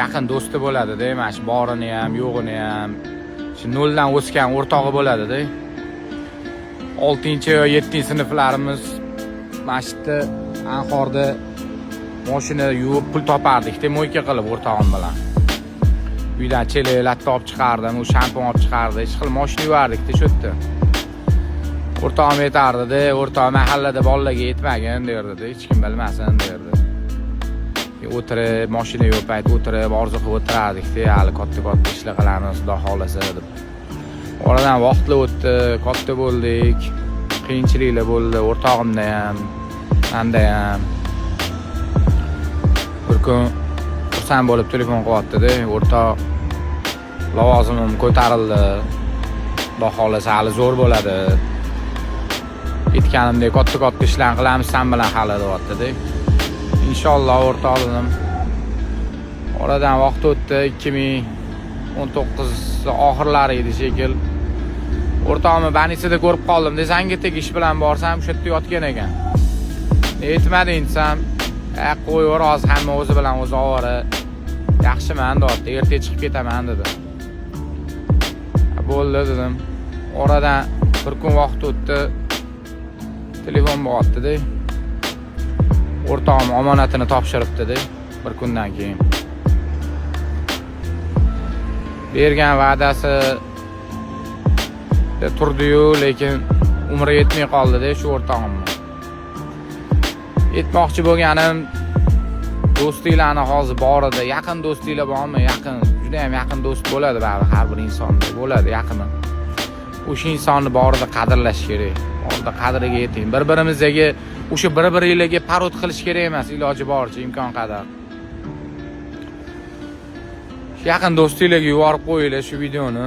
yaqin do'sti bo'ladi-da, mana shu borini ham, yo'g'ini ham, shu noldan o'sgan o'rtog'i bo'ladi-da. 6 yo 7-sinflarimiz mana shu yerda Anhorda moshina yuvib pul topardik-da, мойка qilib o'rtog'im bilan. Uydan chelak, latta olib chiqardim, u shampun olib chiqardi. Ish qilib moshina yuvardik-da shu yerda. O'rtog'im aytardida, "O'rtoq, mahallada bolalarga aytmagin", derdi, "hech kim bilmasin", derdi. O'tirib, moshina yo'q payt o'tirib, orzu qilib o'tirardik-da, hali katta katta ishlar qilamiz, Xudo xohlasa, deb. Oradan vaqtlar o'tdi, katta bo'ldik, qiyinchiliklar bo'ldi o'rtog'imda ham, manda ham. Bir kun xursand bo'lib telefon qilyapti-da, "O'rtoq, lavozimim ko'tarildi, Xudo xohlasa, hali zo'r bo'ladi. Aytganimdek katta katta ishlarni qilamiz san bilan hali", deyapti-da. "Inshaalloh, o'rtoq", dedim. Oradan vaqt o'tdi, 2019 oxirlari edi shekil. O'rtog'imni больница da ko'rib qoldim. Zangiotagi ish bilan borsam, o'sha yerda yotgan ekan. "Aytmading", desam, "E, qo'yaver, hozir hamma o'zi bilan o'zi ovora. Yaxshiman", deyapti, "Ertaga chiqib ketaman", dedi. "Bo'ldi", dedim. Oradan bir kun vaqt o'tdi. Telefon bo'lyapti-da. O'rtog'im omonatini topshiribdi-da bir kundan keyin. Bergan va'dasi turdi-yu, lekin umri yetmay qoldi-da shu o'rtog'imni. Aytmoqchi bo'lganim, do'stinglarni hozir borida, yaqin do'stinglar bormi? Yaqin, juda ham yaqin do'st bo'ladi baribir, har bir insonda bo'ladi yaqini. O'sha insonni borida qadrlash kerak. Borida qadriga yeting. Bir-birimizdagi o'sha bir-biringlarga пороть qilish kerak emas, iloji boricha, imkon qadar. Shu yaqin do'stinglarga yuborib qo'yinglar shu videoni.